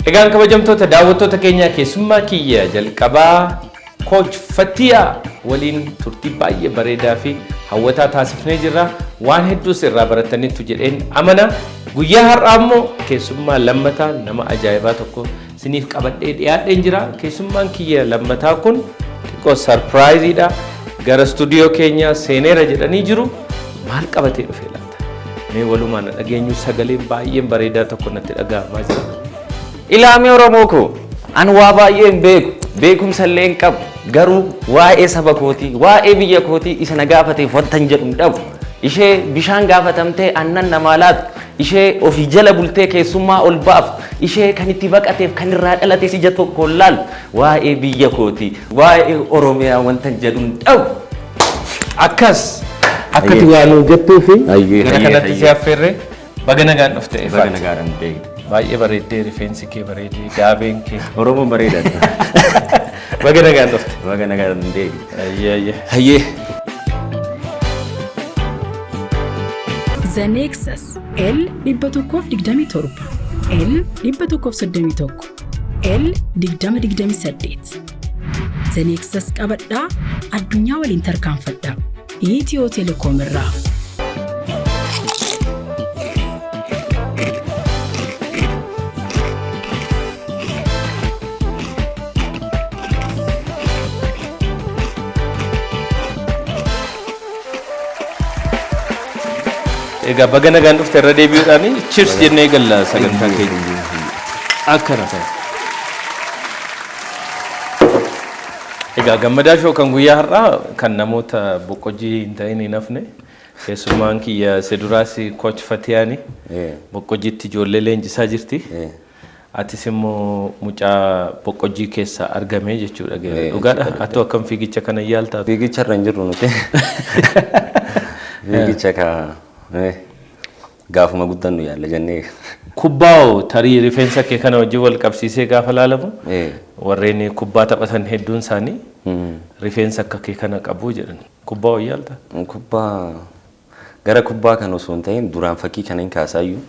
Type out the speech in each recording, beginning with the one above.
Egaan kabajamtoota daawwattoota keenyaa, keessummaa kiyya jalqabaa Coach Fatiyaa waliin turtii baay'ee bareedaa fi hawwataa taasifnee jirra. Waan hedduus irraa barataniittu jedheen amana. Guyyaa har'aa immoo keessummaa lammataa nama ajaa'ibaa tokko siniif qabadhee dhiyaadheen jira. Keessummaan kiyya lammataa kun xiqqoo surprise iidha. Gara stuudiyoo keenyaa seeneera jedhanii jiru. Maal qabatee dhufe laata? Mee walumaan dhageenyu. Sagaleen baay'een bareedaa tokko natti dhaga'amaa jira. Ilaamee Oromoo koo, an waa baay'ee hin beeku, beekumsa illee hin qabu, garuu waa'ee saba kootii, waa'ee biyya kootii isa na gaafateef wanta hin jedhu hin dhabu. Ishee bishaan gaafatamtee aannan namaa laatu, ishee ofii jala bultee keessummaa ol baaftu, ishee kan itti baqateef kan irraa dhalates ija tokkoon laalu, waa'ee biyya kootii, waa'ee Oromiyaa wanta hin jedhu hin dhabu. Akkas akkati waa nuu jettuu fi gara kanatti si affeerre. Baga nagaan dhufte. Baga Ifaati. nagaadhaan deebi'e. Baay'ee bareeddee, rifeensi kee bareedee, daabeen kee. Oromoon bareedaadha. Baga nagaan dhufte. Baga nagaadhaan deebi'e. Ayyee ayyee. Hayyee. The Nexus L 127, L 131, L 2028. The Nexus qabadhaa, addunyaa waliin tarkaanfadhaa. Itiyoo Telekoom irraa. Egaa baga nagaan dhufte irra deebi'uudhaan cheers jennee galla sagantaa keenya. Akkana ta'e. Egaa Gammadaa Show kan guyyaa har'aa kan namoota Boqqojjii hin ta'in hin hafne. Keessummaan kiyya isa duraas Coach Fatiyaani. Boqqojjiitti ijoollee leenjisaa jirti. Atis immoo mucaa Boqqojjii keessaa argame jechuudha. Dhugaadha. Atoo akkam fiigicha kana yaaltaa? Fiigicha irra hin jirru nuti. Fiigicha ka gaafuma guddannu yaalla jennee. Kubbaa tarii rifeensa kee kana wajjin wal qabsiisee gaafa laalamu, warreen kubbaa taphatan hedduun isaanii rifeensa akka kee kana qabu jedhan. Kubbaa wayyaa yaalta? Kubbaa, gara kubbaa kan osoo hin ta'in, duraan fakkii kana hin kaasaayyuu.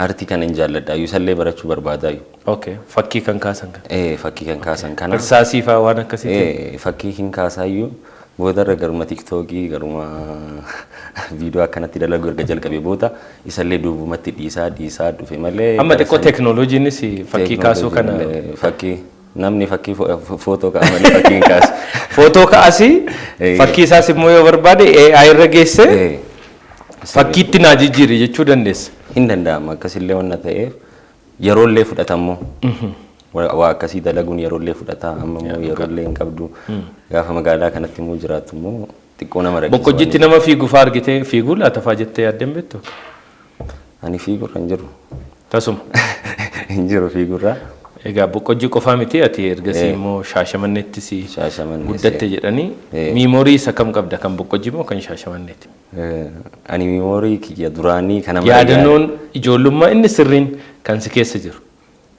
Aartii kana hin jaalladhaayyuu, isallee barachuu barbaadaayyuu. Okay. Fakkii kan kaasan kana. Fakkii kan kaasan kana. Irsaasii fa'aa waan akkasii. Fakkii hin kaasaayyuu. Boodarra garuma TikTokii, garuma viidiyoo akkanatti dalagu erga jalqabe booda isallee duubumatti dhiisaa dhiisaa dhufe malee. Amma xiqqoo teekinooloojiinis fakkii kaasuu kana. Fakkii namni fakkii footoo ka'a malee fakkii hin kaasu. Footoo kaasii, fakkii isaas immoo yoo barbaade AI irra geesse, fakkiitti naa jijjiiri jechuu dandeessa. Hin danda'ama akkasillee wanna ta'eef, yeroollee fudhatammoo. Waa akkasii dalaguun yeroollee fudhata, amma immoo yeroollee hin qabdu. Gaafa magaalaa kanatti immoo jiraattu immoo xiqqoo nama rakkisa. Boqqojjiitti nama fiigu fa'aa argitee fiiguu laata fa'aa jettee yaaddeen beektu? Ani fiigurra hin jiru. Tasuma. Hin jiru fiigurra. Egaa Boqqojjii qofaa miti, ati ergasii immoo Shaashamanneettis Shaashamannees, guddatte jedhanii, memory isa kam qabda, kan Boqqojjii moo kan Shaashamanneeti? Ani memory kiyya duraanii kana mara Yaadannoon ijoollummaa inni sirriin kan si keessa jiru.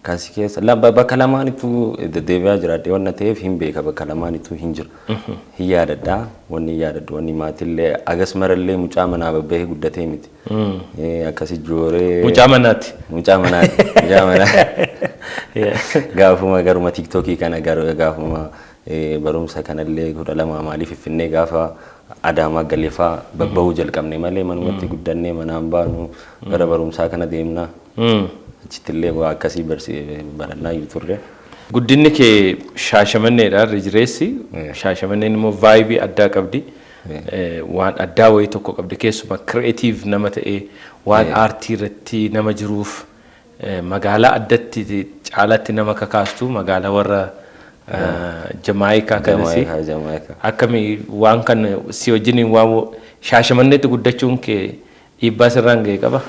Kan si keessa bakka lamaanittuu deddeebi'aa jiraadhe wanna ta'eef hin beeka, bakka lamaanittuu hin jiru. Hin yaadadha, wanni hin yaadadhu, wanni maatillee agas marallee mucaa manaa babbahee guddatee miti. Akkasi jooree. Mucaa manaati. Mucaa manaati. Mucaa manaa. Gaafuma garuma TikTokii kana gaafuma barumsa kanallee 12 maaliif Finfinnee gaafa Adaamaa galeefaa babbahuu jalqabne malee, manumatti guddannee manaan baanu, gara barumsaa kana deemna. Achittillee waa akkasii barannaa iyyuu turre. Guddinni kee Shaashamanneedha irra jireessi. Shaashamanneen immoo vibe addaa qabdi. Waan addaa wayii tokko qabdi, keessumaa creative nama ta'ee waan aartii irratti nama jiruuf magaalaa addatti caalatti nama kakaastu, magaalaa warra Jamaayikaa kanas. Jamaayikaa, Jamaayikaa. Akkami waan kana si wajjiniin waan Shaashamanneetti guddachuun kee dhiibbaa sirraan ga'e qaba?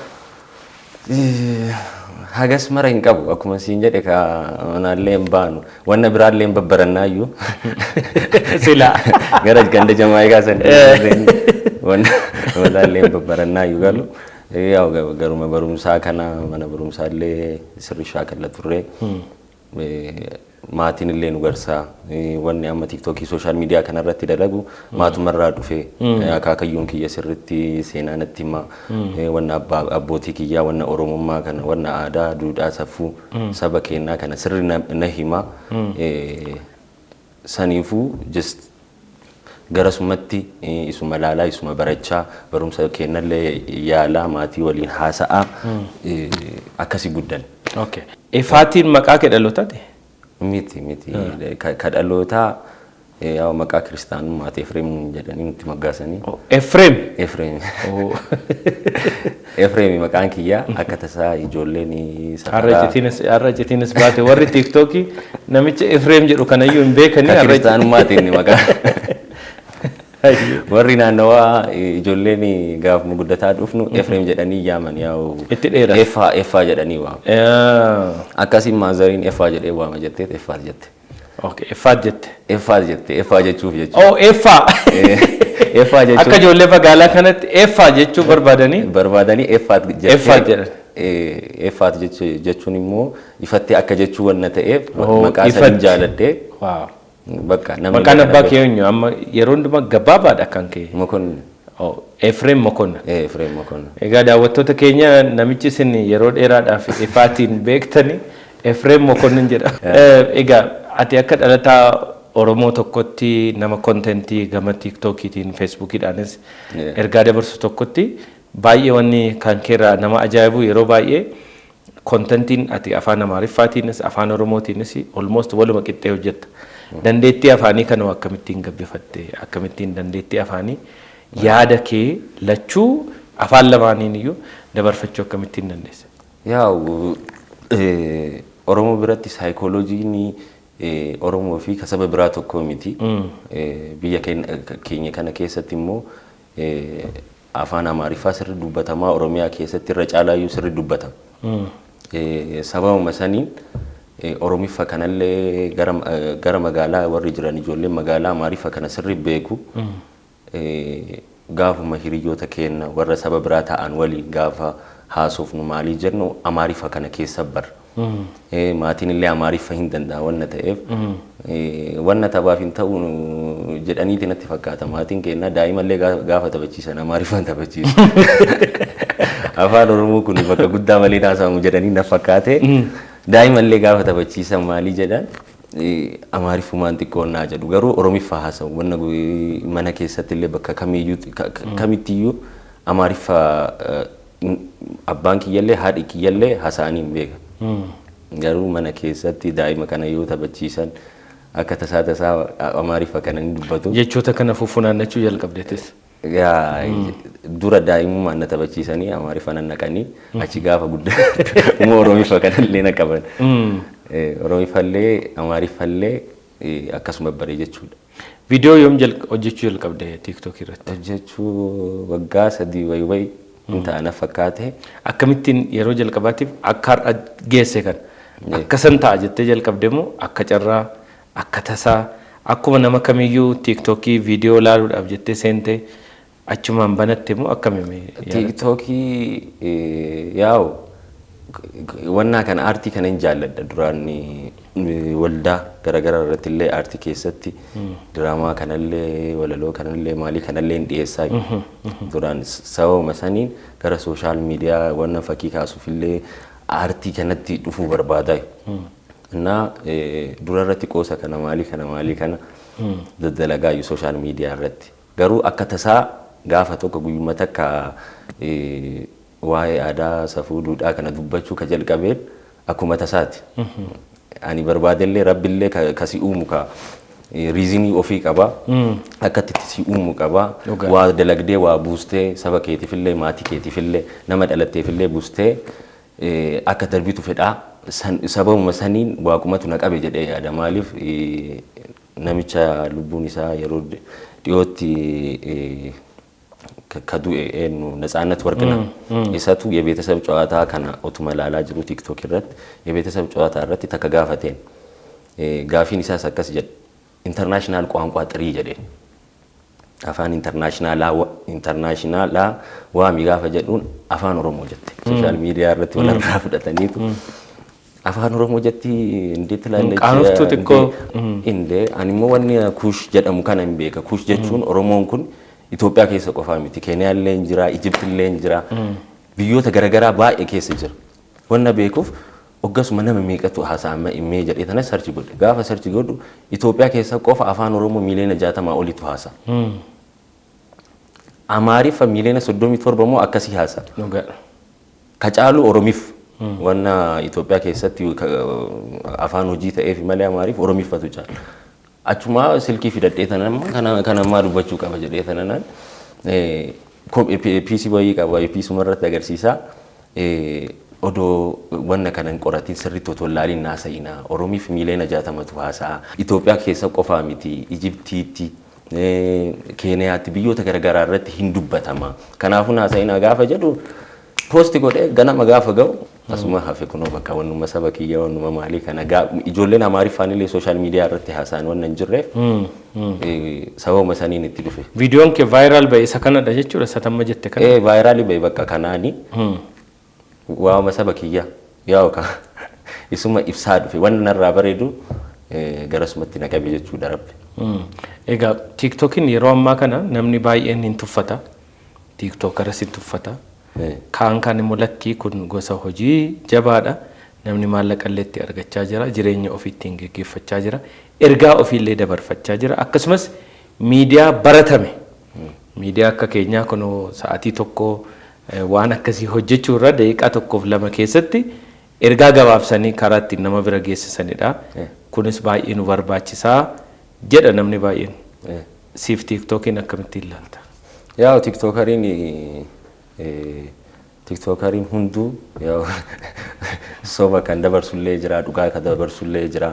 Hagas mara hin qabu, akkuma siin jedhe ka manaallee hin baanu, wanna biraallee hin babbarannaayyuu. Silaa. Gara ganda Jamaayikaa san wanna walaallee hin babbarannaayyuu galu. Yaa'u garuma barumsaa kana mana barumsaallee sirri shaakalla turre. Maatiin illee nu garsaa. Wanni amma TikTokii, social media kanarratti dalagu maatumarraa dhufe. Akaakayyuun kiyya sirritti seenaa natti hima. Wanna abbootii kiyyaa, wanna Oromummaa kana, wanna aadaa, duudhaa, safuu saba keenyaa kana sirri na hima. Saniifuu just garasumatti isuma laalaa, isuma barachaa, barumsa kennallee yaalaa, maatii waliin haasa'aa akkasi guddan. Okay. Ifaatiin maqaa kee dhalootaati? Miti. Ka dhalootaa yaa maqaa kiristaanummaati, Efreem jedhanii nutti moggaasanii. Efreem. Efreem. Efreem maqaan kiyyaa. Akka tasaa ijoolleen Har'a har'a icitiinis baate. Warri TikTokii namicha Efreem jedhu kanayyuu hin beekanii. Ka kiristaanummaati inni maqaa. Warri naannawaa ijoolleen gaafuma guddataa dhufnu Efreem jedhanii yaaman yaa'u. Itti dheerata. Effaa, Effaa jedhanii waamu. Akkasiin maazariin Effaa jedhee waama jettee Effaat jette. Okay, Effaat jette. Effaat jette, Effaa jechuuf jechuudha. Oh, Effaa. Effaa jechuun Akka ijoollee magaalaa kanatti Effaa jechuu barbaadanii. Barbaadanii Effaat jettee. Effaat jedhan. Effaat jechuun immoo ifattee akka jechuu wanna ta'eef Oh, maqaa saniin ifatti. jaaladhee bakka namni Maqaan abbaa kee eenyu? Amma yeroo hundumaa gabaabaadha kan kee. Mokonnin. Oh, Efreem Mokonnin. Efreem Mokonnin. Egaa daawwattoota keenya, namichi isin yeroo dheeraadhaaf Ifaatiin beektani Efreem Mokonnin jedha. Egaa ati akka dhalataa Oromoo tokkotti, nama contentii gama TikTokiitiin, Facebookiidhaanis ergaa dabarsu tokkotti, baay'ee wanni kan keerraa nama ajaa'ibu yeroo baay'ee contentiin ati afaan Amaariffaatiinis afaan Oromootiinis almost waluma qixxee hojjetta. Dandeettii afaanii kanuma akkamittiin gabbifatte? Akkamittiin dandeettii afaanii yaada kee lachuu afaan lamaaniin iyyuu dabarfachuu akkamittiin dandeesse? Yaa'u Oromoo biratti saayikooloojiin Oromoo fi ka saba biraa tokko miti. Biyya keenya kana keessatti immoo afaan Amaariffaa sirri dubbatamaa, Oromiyaa keessatti irra caalaayyuu sirri dubbatama. Sababuma saniin Oromiffa kanallee gara magaalaa warri jiran, ijoolleen magaalaa Amaariffa kana sirri beeku. Gaafuma hiriyoota keenya warra saba biraa ta'an waliin gaafa haasofnu, maalii jennu, Amaariffa kana keessa barra. Maatiin illee Amaariffa hin danda'a wanna ta'eef wanna taphaaf hin ta'u jedhaniiti natti fakkaata. Maatiin keenya daa'imallee gaafa taphachiisan Amaariffaan taphachiisu. Afaan Oromoo kun bakka guddaa malee haasa'amu jedhanii na fakkaate. Daa'imallee gaafa taphachiisan maalii jedhan, Amaariffumaan xiqqoonnaa jedhu, garuu Oromiffaa haasa'u. Wanna mana keessatti illee bakka kamiyyuu kamittiyyuu Amaariffa abbaan kiyyallee haadhi kiyyallee haasa'anii hin beekan. Garuu mana keessatti daa'ima kana yoo taphachiisan akka tasaa tasaa Amaariffa kana ni dubbatu. Jechoota kana fufunaannachuu jalqabdeetis. Yaa, dura daa'imummaan na taphachiisanii Amaariffa nan naqanii, achi gaafa guddaa immoo Oromiffa kanallee na qaban. Oromiffallee Amaariffallee akkasuma baree jechuudha. Viidiyoo yoom hojjechuu jalqabde TikTok irratti? Hojjechuu waggaa 3 wayi wayi hin ta'a na fakkaate. Akkamittiin yeroo jalqabaatiif akka har'a geesse kan akkasan ta'a jettee jalqabde moo akka carraa, akka tasaa, akkuma nama kamiyyuu TikTokii viidiyoo ilaaluudhaaf jettee seentee achumaan banatte moo akkami? TikTokii yaa'u wannaa kana aartii kana hin jaalladha. Duraan waldaa garaagaraa irratti illee aartii keessatti diraamaa kanallee, walaloo kanallee, maalii kanallee hin dhiyeessaa duraan. Sababuma saniin gara social media wanna fakkii kaasuuf illee aartii kanatti dhufuu barbaadaa. Innaa dura irratti qoosa kana, maalii kana, maalii kana daddalagaa social media irratti. Garuu akka tasaa gaafa tokko guyyuma takka waa'ee aadaa, safuu, duudhaa kana dubbachuu ka jalqabeen akkuma tasaati. Ani barbaadellee rabbillee ka si uumu ka reasonii ofii qaba. Akka itti si uumu qaba. Waa dalagdee waa buustee saba keetiifillee, maatii keetiifillee, nama dhalatteefillee buustee akka darbitu fedhaa. Sababuma saniin waaqumatu na qabe jedhee yaada. Maaliif, namicha lubbuun isaa yeroo dhiyootti ka du'e eenyu, Natsaannat Warqinaa, isatu የቤተሰብ ጨዋታ kana otuma ilaalaa jiru TikTok irratti የቤተሰብ ጨዋታ irratti takka gaafateen, gaafiin isaas akkas jedhe: "International ቋንቋ ጥሪ" jedheen. Afaan internationalaa waami gaafa jedhuun Afaan Oromoo jette. Social media irratti walirraa fudhataniitu. Afaan Oromoo jetti እንዴት ትላለች? Qaanoftuu xiqqoo. Indee ani immoo wanni Kuush jedhamu kana hin beeka. Kuush jechuun Oromoon kun Itoophiyaa keessa qofaa miti. Keeniyaa illee hin jira, Ijipti illee hin jira. Biyyoota garaagaraa baay'ee keessa jira. Wanna beekuuf hoggasuma nama meeqatu haasa'ama himmee jedhee tana search godhe. Gaafa search godhu Itoophiyaa keessa qofa afaan Oromoo miiliyoona 60 olitu haasa'a. Amaariffa miiliyoona 37 immoo akkasii haasa'a. Dhugaadha. Ka caalu Oromiif wanna Itoophiyaa keessatti afaan hojii ta'eef malee Amaariif Oromiffatu caala. Achuma silkii fidadhee tanan kana ammaa dubbachuu qaba jedhee tananaan PC wayii qaba, PC irratti agarsiisa. Odoo wanna kana hin qoratin, sirriitti otoo hin laaliin naasa'inaa. Oromiif miiliyoona 60tu haasa'a. Itoophiyaa keessa qofaa miti, Ijiptiitti, Keeniyaatti, biyyoota garaagaraa irratti hin dubbatama. Kanaafuu naasa'inaa gaafa jedhu post godhee ganama gaafa ga'u asuma hafe. Kunoo bakka wannuma saba kiyya, wannuma maalii kana ijoolleen Amaariffaan illee social media irratti haasa'an wanna hin jirreef sababuma saniin itti dhufe. Viidiyoon kee viral ba'e isa kanadha jechuudha, isa tamma jette kana. Ee, viral ba'e bakka kanaani waama saba kiyya yaa'u ka isuma ibsaa dhufe, wanna narraa bareedu garasumatti na qabe jechuudha Rabbi. Egaa TikTokiin yeroo ammaa kana namni baay'een hin tuffata. TikTokeras hin tuffata. Kaan kaan immoo lakkii, kun gosa hojii jabaadha. Namni maallaqa illee itti argachaa jira. Jireenya ofii ittiin geggeeffachaa jira. Ergaa ofiillee dabarfachaa jira. Akkasumas miidiyaa baratame. Miidiyaa akka keenyaa kunoo sa'aatii 1 waan akkasii hojjechuu irra daqiiqaa tokkoof lama keessatti ergaa gabaabsanii karaa ittiin nama bira geessisanidha. Kunis baay'ee nu barbaachisaa jedha namni baay'een. Siif TikTokiin akkamittiin ilaalta? Yaa'u TikTokeriin hunduu yaa'u soba kan dabarsullee jira, dhugaa kan dabarsullee jira.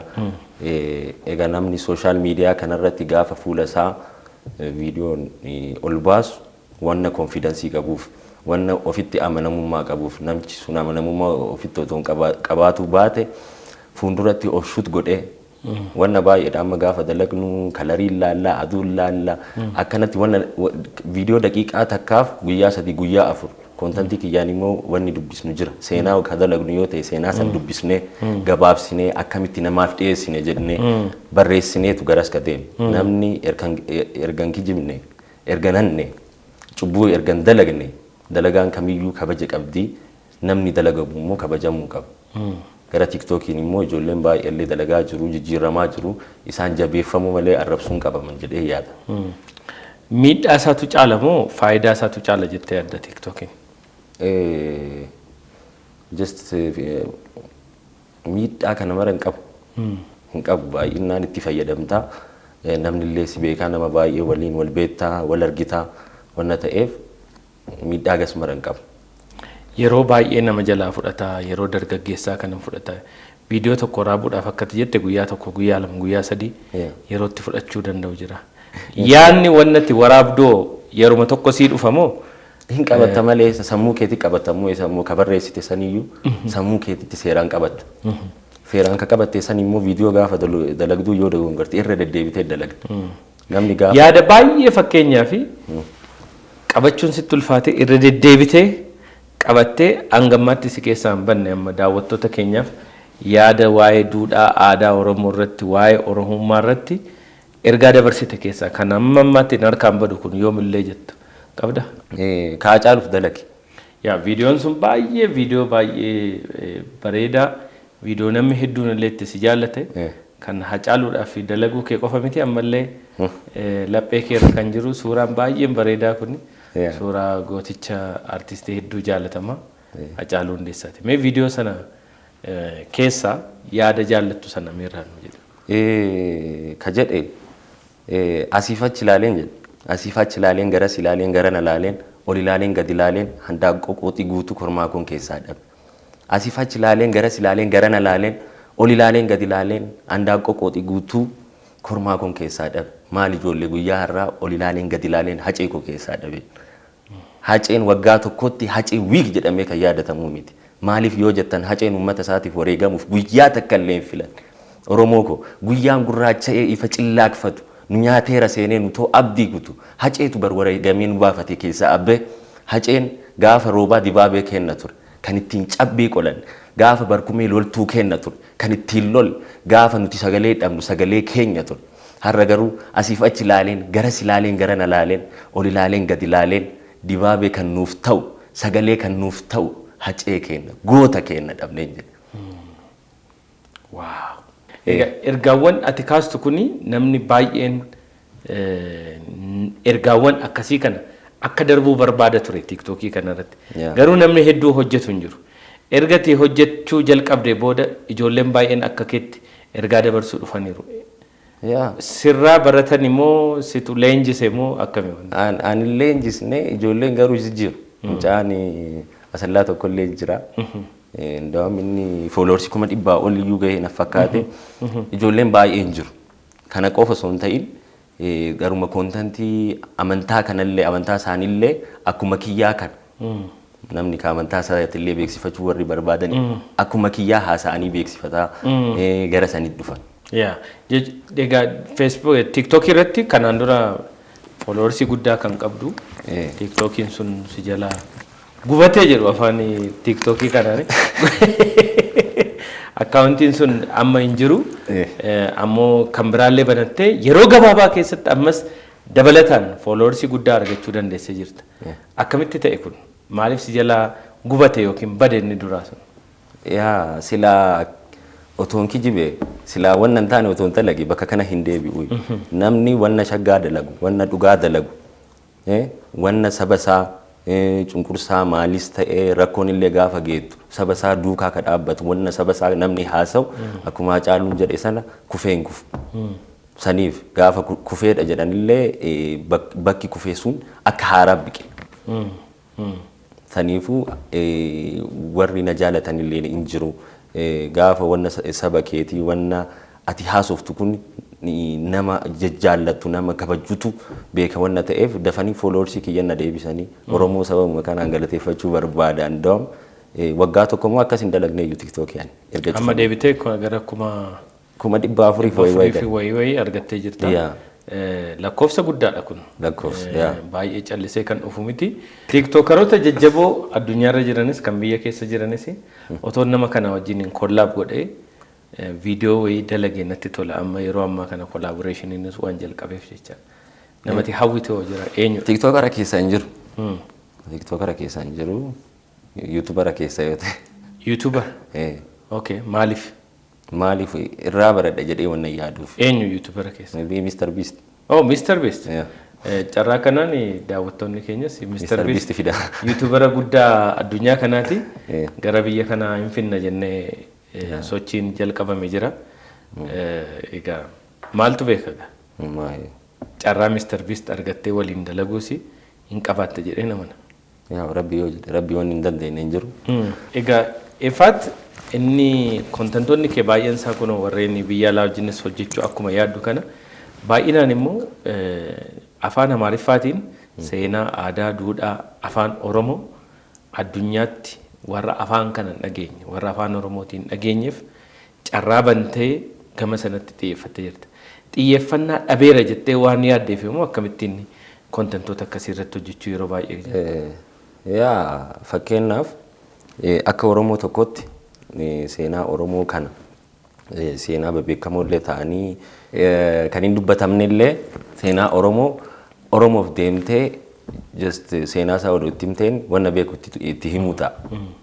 Egaa namni social media kanarratti gaafa fuula isaa viidiyoon ol baasu wanna confidence qabuuf, wanna ofitti amanamummaa qabuuf. Namichi sun amanamummaa ofitti otoo hin qabaatu baate fuulduratti of shoot godhee wanna baay'eedha. Amma gaafa dalagnu color laallaa, aduun laallaa, akkanatti wanna viidiyoo daqiiqaa takkaaf guyyaa 3, guyyaa 4. Content kiyyaan immoo wanni dubbisnu jira. Seenaa ka dalagnu yoo ta'e seenaa san dubbisnee, gabaabsinee, akkamitti namaaf dhiyeessine jennee barreessineetu garas ka deemu. Namni ergan kijibne, ergan hanne, cubbuu ergan dalagne, dalagaan kamiyyuu kabaja qabdi, namni dalagamu immoo kabajamuu qaba. Gara TikTokiin immoo ijoolleen baay'eellee dalagaa jiru, jijjiiramaa jiru, isaan jabeeffamuu malee arrabsuun qabaman jedhee yaada. Miidhaa isaatu caala moo faayidaa isaatu caala jettee yaadda TikTokiin? Just miidhaa kana mara hin qabu. Hin qabu, baay'inaan itti fayyadamtaa. Namni illee si beekaa, nama baay'ee waliin wal beektaa, wal argitaa wanna ta'eef miidhaa gas mara hin qabu. Yeroo baay'ee nama jalaa fudhata, yeroo dargaggeessaa kana fudhata. Viidiyoo tokko waraabuudhaaf akkati jette guyyaa 1, guyyaa 2, guyyaa 3 yeroo itti fudhachuu danda'u jira. Yaadni wanna itti waraabdoo yeruma tokko sii dhufa moo? Hin qabatta malee, sammuu keetti qabatamuu, sammuu ka barreessite saniyyuu sammuu keetitti seeraan qabatta. Seeraan ka qabatte san immoo viidiyoo gaafa dalagduu yoo dogongorte irra deddeebitee dalagda. Namni gaafa Yaada baay'ee fakkeenyaa fi qabachuun sitti ulfaate irra deddeebitee qabattee hangammaatti si keessaa hin banne, amma daawwattoota keenyaaf yaada waa'ee duudhaa aadaa Oromoo irratti, waa'ee Oromummaa irratti ergaa dabarsite keessaa kan amma ammaatti hin harkaan badu kun yoomillee jettu qabda? Kaa caaluuf dalage. Yaa, viidiyoon sun baay'ee, viidiyoo baay'ee bareedaa, viidiyoo namni hedduun illee itti si jaallate kan Hacaaluudhaaf dalaguu kee qofa miti, ammallee laphee kee irra kan jiru suuraan baay'een bareedaa kun suuraa gooticha artistii hedduu jaallatama Hacaaluu Hundeessaati. Mee viidiyoo sana keessaa yaada jaallattu sana meerraa nu jedhu. Ka jedhe asiif achi ilaaleen jedhe. Asiif achi ilaaleen, garas ilaaleen, garana ilaaleen, ol ilaaleen, gad ilaaleen, handaaqqoo qooxii guutuu kormaa kun keessaa dhabe. Asiif achi ilaaleen, garas ilaaleen, garana ilaaleen, ol ilaaleen, gad ilaaleen, handaaqqoo qooxii guutuu kormaa kun keessaa dhabe. Maal ijoollee, guyyaa har'aa ol ilaaleen, gad ilaaleen, hacee koo keessaa dhabe. Haceen waggaa tokkotti Hacee week jedhamee kan yaadatamuu miti. Maaliif yoo jettan, haceen uummata isaatiif wareegamuuf guyyaa takka illee hin filan. Oromoo ko, guyyaan gurraacha'ee ifa cillaaqfatu nu nyaateera seenee nu too abdii kutu, haceetu bar wareegamee nu baafate keessaa abbee. Haceen gaafa roobaa dibaabee kenna ture. Kan ittiin cabbii qolan gaafa barkumee loltuu kenna ture. Kan ittiin lol gaafa nuti sagalee dhabnu sagalee keenya ture. Har'a garuu asiif achi ilaaleen, garas ilaaleen, garana ilaaleen, ol ilaaleen, gad ilaaleen, dibaabee kan nuuf ta'u, sagalee kan nuuf ta'u, Hacee keenya, goota keenya dhabneen jedhe. Wow. Egaa ergaawwan ati kaastu kuni namni baay'een ergaawwan akkasii kana akka darbuu barbaada ture TikTokii kanarratti. Garuu namni hedduu hojjetu hin jiru. Erga ati hojjechuu jalqabde booda ijoolleen baay'een akka keetti ergaa dabarsuu dhufaniiru. Sirraa baratan immoo, situ leenjise moo akkami wanti? Ani leenjisne, ijoolleen garuu jijjiiru. Mucaan Asallaa tokkollee jira. Ndaam inni followersii 100,000 ol iyyuu gahee na fakkaate. Ijoolleen baay'een jiru. Kana qofa osoo hin ta'in, garuma contentii amantaa kanallee, amantaa isaaniillee akkuma kiyyaa kana. Namni ka amantaa isaatillee beeksifachuu warri barbaadan akkuma kiyyaa haasa'anii beeksifataa gara sanitti dhufan. Yaa, egaa Facebook, TikTok irratti kanaan dura followersii guddaa kan qabdu, TikTokiin sun si jalaa gubatee jedhu afaan TikTokii kanaan. Accountiin sun amma hin jiru. Ammoo kan biraallee banattee yeroo gabaabaa keessatti ammas dabalataan followersii guddaa argachuu dandeessee jirta. Akkamitti ta'e kun? Maaliif si jalaa gubate yookiin bade inni duraa sun? Yaa, silaa otoon kijibe, silaa wanna hin taane otoon dalage, bakka kana hin deebi'u. Namni wanna shaggaa dalagu, wanna dhugaa dalagu, wanna saba isaa cunqursaa maalis ta'ee rakkoon illee gaafa geettu saba isaa duukaa ka dhaabbatu, wanna saba isaa namni haasa'u, akkuma Hacaaluun jedhe sana, kufee hin kufu. Saniif gaafa kufeedha jedhanillee bakki kufee sun akka haaraa biqila. Saniifuu warri na jaalatanillee hin jiru. Gaafa wanna saba keetii, wanna ati haasoftu kun nama jajjaallattu, nama kabajutu beeka wanna ta'eef, dafanii followersii kiyya na deebisanii. Oromoo sababuma kanaan galateeffachuu barbaada. Ndawam waggaa tokko immoo akkas hin dalagne iyyuu TikTokii ani. Erga Amma deebitee gara kuma 400,000 wayii wayii fi wayii wayii argattee jirta. Yaa. Lakkoofsa guddaadha kun. Lakkoofsa, yaa. Baay'ee callisee kan dhufu miti. TikTokeroota jajjaboo addunyaarra jiranis, kan biyya keessa jiranis, otoo nama kana wajjin collab godhee viidiyoo wayii dalagee natti tola, amma yeroo ammaa kana collaborationiinis waan jalqabeef jecha. Namati hawwite hoo jira, eenyu? TikTokera keessa hin jiru. TikTokera keessa hin jiru. YouTubera keessa yoo ta'e. YouTuber? Eh. Okay, maaliif? Maaliif irraa baradha jedhee wannan yaaduuf. Eenyu YouTubera keessa? Maybe Mr. Beast. Oh, Mr. Beast. Yeah. Carraa kanaan daawwattoonni keenyas Mr. Mr. Beast Beast fida. YouTubera guddaa addunyaa kanaati. Gara biyya kanaa hin finna jennee sochiin jalqabame jira. Egaa maaltu beeka gaa? Maali? Carraa Mr. Beast argattee waliin dalaguus hin qabaatte jedhee namana. Yaa, Rabbi yoo jedhe, Rabbi wanni hin dandeenye hin jiru. Egaa Ifaat, inni contentoonni kee baay'een isaa kun warreen biyya alaa wajjinis hojjechuu akkuma yaaddu kana, baay'inaan immoo afaan Amaariffaatiin seenaa, aadaa, duudhaa afaan Oromoo addunyaatti warra afaan kana hin dhageenye, warra afaan Oromootiin dhageenyeef carraa bantee gama sanatti xiyyeeffattee jirta. Xiyyeeffannaa dhabeera jettee waan yaaddeef immoo akkamittiin contentoota akkasii irratti hojjechuu yeroo baay'ee Yaa, fakkeenyaaf akka Oromoo tokkotti seenaa Oromoo kana, seenaa bebeekamoo illee ta'anii kan hin dubbatamne illee, seenaa Oromoo Oromoof deemtee just seenaa isaa oduu itti himteen wanna beeku itti himuu ta'a.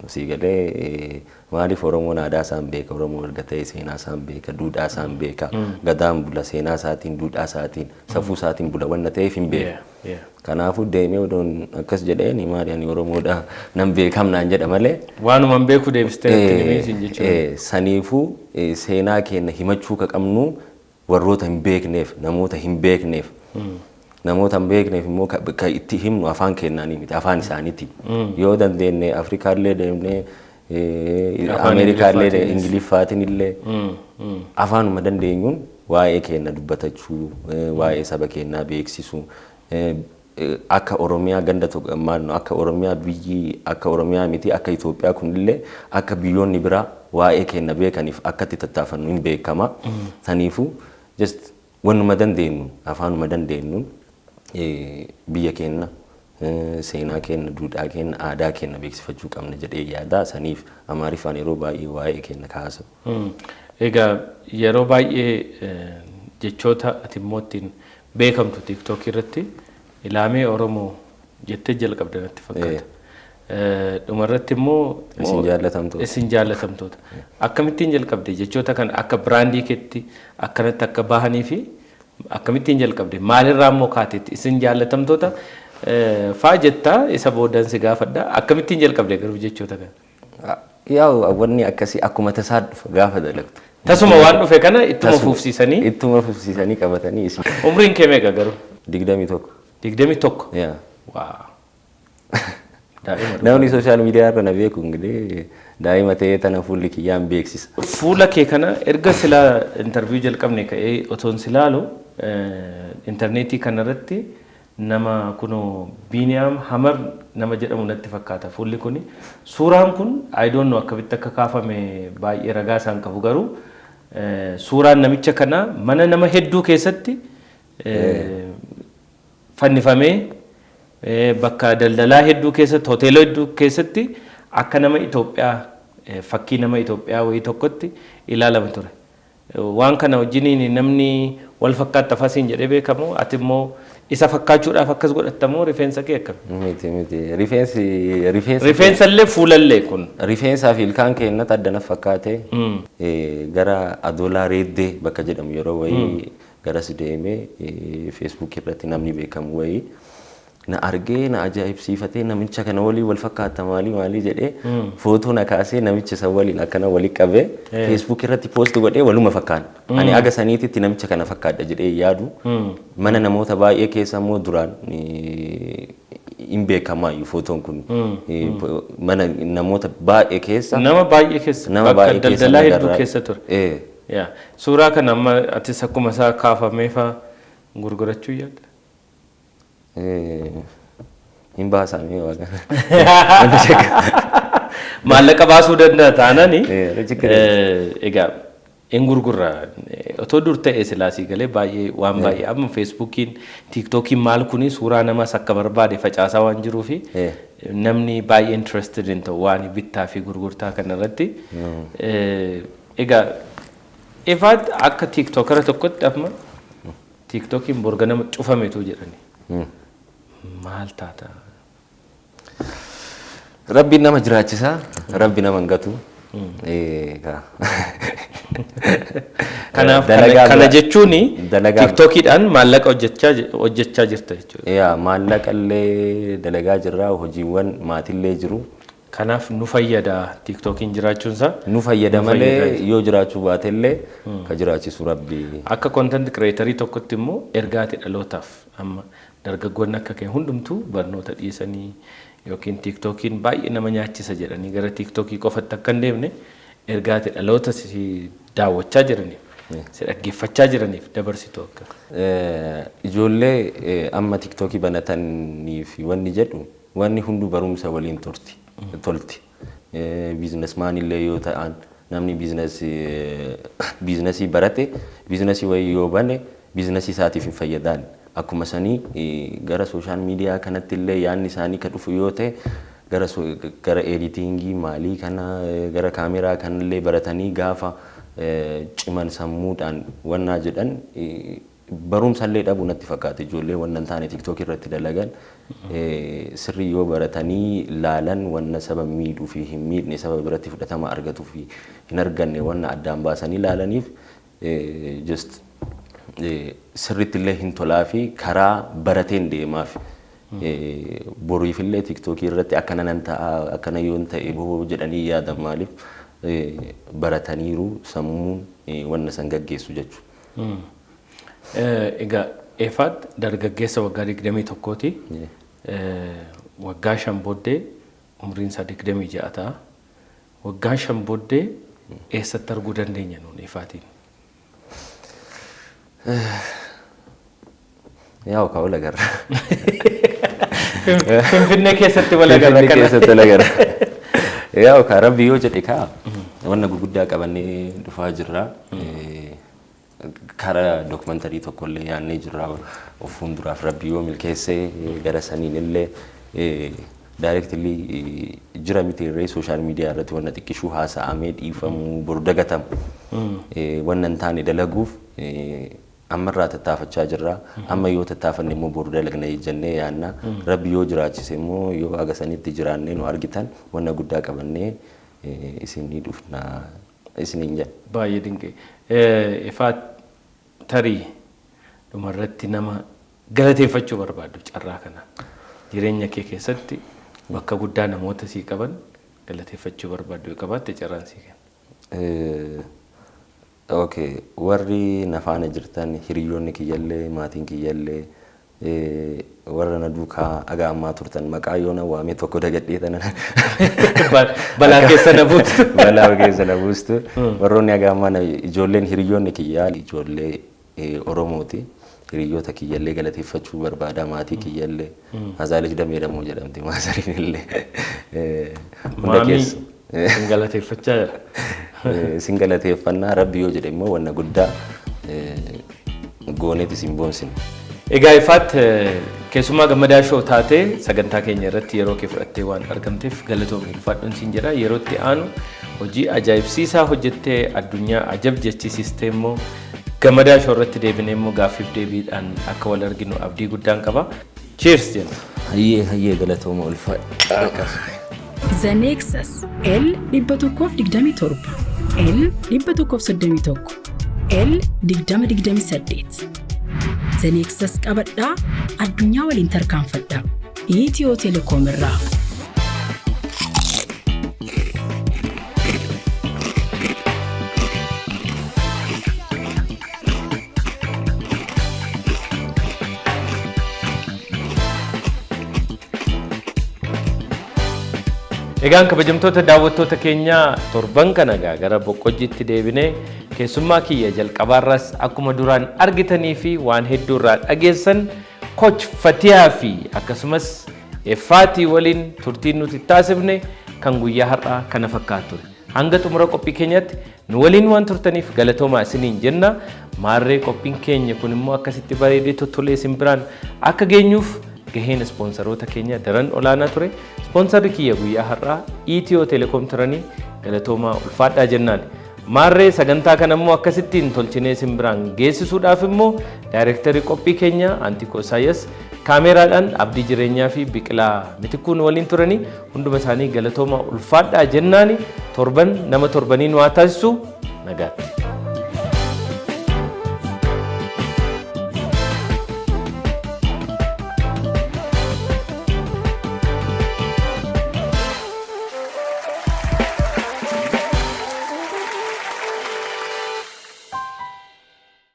Sii galee? Maaliif Oromoon aadaa isaan beeka, Oromoo erga ta'e seenaa isaan beeka, duudhaa isaan beeka, gadaan bula, seenaa isaatiin, duudhaa isaatiin, safuu isaatiin bula wanna ta'eef hin beeku. Kanaafuu deemee odoon akkas jedheen, maali, ani Oromoodha nan beekamnaan jedha malee. Waanuma hin beeku deebistee natti himee siin jechuudha. Saniifuu seenaa keenya himachuu ka qabnu warroota hin beekneef, namoota hin beekneef. Namoota hin beekneef immoo ka itti himnu afaan keenyaanii miti, afaan isaaniiti. Yoo dandeenye Afrikaallee deemnee, Afaan Ameerikaallee Ingiliffaatiin. Ingiliffaatiin illee afaanuma dandeenyuun waa'ee keenya dubbatachuu, waa'ee saba keenyaa beeksisuu, akka Oromiyaa ganda tokko maal, akka Oromiyaa biyyi akka Oromiyaa miti, akka Itoophiyaa kunillee akka biyyoonni biraa waa'ee keenya beekaniif akka itti tattaafannu hin beekama. Saniifuu just wannuma dandeenyu, afaanuma dandeenyuun biyya keenya Seenaa keenya, duudhaa keenya, aadaa keenya beeksifachuu qabna jedhee yaada. Saniif Amaariffaan yeroo baay'ee waa'ee keenya kaasa. Egaa yeroo baay'ee jechoota ati immoo ittiin beekamtu TikTok irratti ilaamee Oromoo jettee jalqabde natti fakkaata. Dhumarratti immoo Isin jaallatamtoota. Isin jaallatamtoota. Akkamittiin jalqabde jechoota kana akka brandii keetti akkanatti akka bahanii fi akkamittiin jalqabde, maalirraa immoo kaateetti isin jaallatamtoota faa jettaa, isa boodan si gaafadha, akkamittiin jalqabde garuu jechoota kana? Yaa, wanni akkasii akkuma tasaa dhufa gaafa dalagtu. Tasuma waan dhufe kana ittuma fufsiisanii. Ittuma fufsiisanii qabatanii isin. Umriin kee meeqa garuu? 21. 21. Yaa. Waa. Daa'ima. Namni social media irra na beeku ingilee daa'ima ta'ee tana fuulli kiyyaan beeksisa. Fuula kee kana erga silaa interview jalqabne ka'ee otoon silaalu intarneetii kanarratti nama kunoo Biiniyaam Hamar nama jedhamu natti fakkaata fuulli kuni. Suuraan kun, I don't know akkamitti akka kaafame, baay'ee ragaa isaan qabu, garuu suuraan namicha kanaa mana nama hedduu keessatti fannifamee, bakka daldalaa hedduu keessatti, hoteela hedduu keessatti akka nama Itoophiyaa, fakkii nama Itoophiyaa wayii tokkotti ilaalama ture. Waan kana wajjiniin namni wal fakkaatta fasiin jedhee beekamu, ati immoo isa fakkaachuudhaaf akkas godhattamoo, rifeensa kee akkami? Miti, miti, rifeensi rifeensa. Rifeensa illee fuulallee kun. Rifeensaa fi ilkaan keennatti addana fakkaate. Gara Adoolaa Reeddee bakka jedhamu yeroo wayii garas deemee Facebook irratti namni beekamu wayii na argee na ajaa'ibsiifatee, namicha kana waliin wal fakkaata, maalii maalii jedhee footoo na kaasee, namicha san waliin akkana walii qabee Facebook irratti post godhee waluma fakkaan. Ani aga saniititti namicha kana fakkaadha jedhee yaadu. Mana namoota baay'ee keessa immoo duraan hin beekamaayyuu footoon kun. Mana namoota baay'ee keessa. Nama baay'ee keessa. Nama bakka baay'ee keessa daldalaa hedduu nagarraa. Keessa ture. Yaa. Suuraa kana amma atis akkuma isaa kaafamee faa gurgurachuu yaadda? Hin baasamee waaqa. Maallaqa baasuu danda'a taanani. Chikkiri. Egaa hin gurgurra. Otoo dur ta'e silaasii galee baay'ee waan baay'ee amma Facebookiin, TikTokiin maal kuni suuraa namas akka barbaade facaasaa waan jiruufi namni baay'ee interested hin ta'u waan bittaa fi gurgurtaa kana irratti. Egaa ifaatti akka TikTokera tokkotti amma TikTokiin borga nama cufametu jedhani. Maal taata? Rabbiin nama jiraachisaa, Rabbi nama hin gatu. Egaa. Kanaaf Dalagaa kana jechuun TikTokiidhaan maallaqa hojjechaa jirta jechuudha. Yaa, maallaqa illee dalagaa jirra, hojiiwwan maatillee jiru. Kanaaf nu fayyada TikTokiin jiraachuun isaa. Nu fayyada malee yoo jiraachuu baate illee ka jiraachisu Rabbi. Akka content creatorii tokkotti immoo ergaati dhalootaaf, amma dargaggoonni akka kee hundumtuu barnoota dhiisanii yookiin TikTokiin baay'ee nama nyaachisa jedhanii gara TikTokii qofatti akka hin deemne, ergaati dhaloota si daawwachaa jiraniif, si dhaggeeffachaa jiraniif dabarsitu akka. Ijoollee amma TikTokii banatanii fi wanni jedhu, wanni hunduu barumsa waliin turti tolti. Businessman illee yoo ta'an, namni businessii barate businessii wayii yoo bane businessii isaatiif hin fayyadaan. Akkuma sanii gara social media kanatti illee yaadni isaanii ka dhufu yoo ta'e, gara editingii maalii kana, gara kaameraa kanallee baratanii gaafa ciman sammuudhaan wannaa jedhan, barumsallee dhabu natti fakkaata. Ijoollee wannan taane TikTok irratti dalagan sirrii yoo baratanii laalan, wanna saba miidhuu fi hin miidhne, saba biratti fudhatama argatuu fi hin arganne wanna addaan baasanii laalaniif, just sirriitti illee hin tolaa fi karaa barateen deemaaf. Boriifillee TikTokii irratti akkana nan ta'a, akkana yoon ta'e boo jedhanii yaadan, maaliif barataniiru, sammuun wanna san gaggeessu jechuudha. Egaa Eefaat dargaggeessa waggaa 21ti. Waggaa 5 booddee umriin isaa 26 ta'a. Waggaa 5 booddee eessatti arguu dandeenya nuun Eefaatiin? Yaa'u ka wal agarra. Finfinnee keessatti wal agarra Finfinnee kana. keessatti wal agarra. Yaa'u ka Rabbi yoo jedhe kaa wanna gurguddaa qabannee dhufaa jirra. Karaa documentary tokkollee yaadnee jirra of fuulduraaf, Rabbi yoo milkeessee gara saniin illee directly jira miti irree. Social media irratti wanna xiqqishuu haasa'amee dhiifamuu boru dagatamu. Wanna hin taane dalaguuf ammarraa tattaafachaa jirra. Amma yoo tattaafanne immoo boru dalagna jennee yaadna. Rabbi yoo jiraachise immoo, yoo aga sanitti jiraannee nu argitan, wanna guddaa qabannee isinii dhufna isiniin jedha. Baay'ee dinqee. Ifaa, tarii dhumarratti nama galateeffachuu barbaaddu, carraa kana jireenya kee keessatti bakka guddaa namoota sii qaban galateeffachuu barbaaddu yoo qabaatte, carraan sii kenna. Okay, warri na faana jirtan, hiriyoonni kiyyallee, maatiin kiyyallee, warra na duukaa aga ammaa turtan, maqaa yoo na waamee tokko dagadhee tana balaa keessa na buustu. Balaa keessa na buustu. Warroonni aga ammaa ijoolleen hiriyoonni kiyyaa ijoollee Oromooti. Hiriyoota kiyyallee galateeffachuu barbaada, maatii kiyyallee. Azaalich Damee Damoo jedhamti maasariin illee. Hunda Maamii keessa. Isin galateeffachaa jira. Isin galateeffannaa, Rabbi yoo jedhe immoo wanna guddaa gooneet isin boonsina. Egaa Ifaat, keessumaa Gammadaa Show taatee sagantaa keenya irratti yeroo kee fudhattee waan argamteef galatoomi, ulfaadhuun siin jedha. Yeroo itti aanu hojii ajaa'ibsiisaa hojjettee addunyaa ajab jechisiistee immoo Gammadaa Show irratti deebinee immoo gaaffiif deebiidhaan akka wal arginu abdii guddaan qaba. Cheers jenna. Hayyee hayyee, galatooma, ulfaadha. The Nexus L 127, L 131, L 2028. The Nexus qabadhaa, addunyaa waliin tarkaanfadhaa. Itiyoo Telekoom irraa. Egaan kabajamtoota daawwattoota keenyaa, torban kana egaa gara Boqqojjiitti deebinee keessummaa kiyya jalqabaarraas akkuma duraan argitanii fi waan hedduu irraa dhageessan, Coach Fatiyaa fi akkasumas Effaatii waliin turtiin nuti taasifne kan guyyaa har'aa kana fakkaatu ture. Hanga xumura qophii keenyaatti nu waliin waan turtaniif galatoomaa isiniin jenna. Maarree qophiin keenya kun immoo akkasitti bareedee tottolee isin biraan akka geenyuuf gaheen ispoonsaroota keenya daran olaanaa ture. Ispoonsarri kiyya guyyaa har'aa Itiyoo Telekoom turanii, galatoomaa, ulfaadhaa jennaan. Maarree sagantaa kana immoo akkasittiin tolchinee isin biraan geessisuudhaaf immoo daayirektarii qophii keenya Antikoo Isaayyas, kaameeraadhaan Abdii Jireenyaa fi Biqilaa Mitikkuun waliin turanii, hunduma isaanii galatoomaa, ulfaadhaa jennaani, torban nama torbanii nu haa taasisu, nagaatti.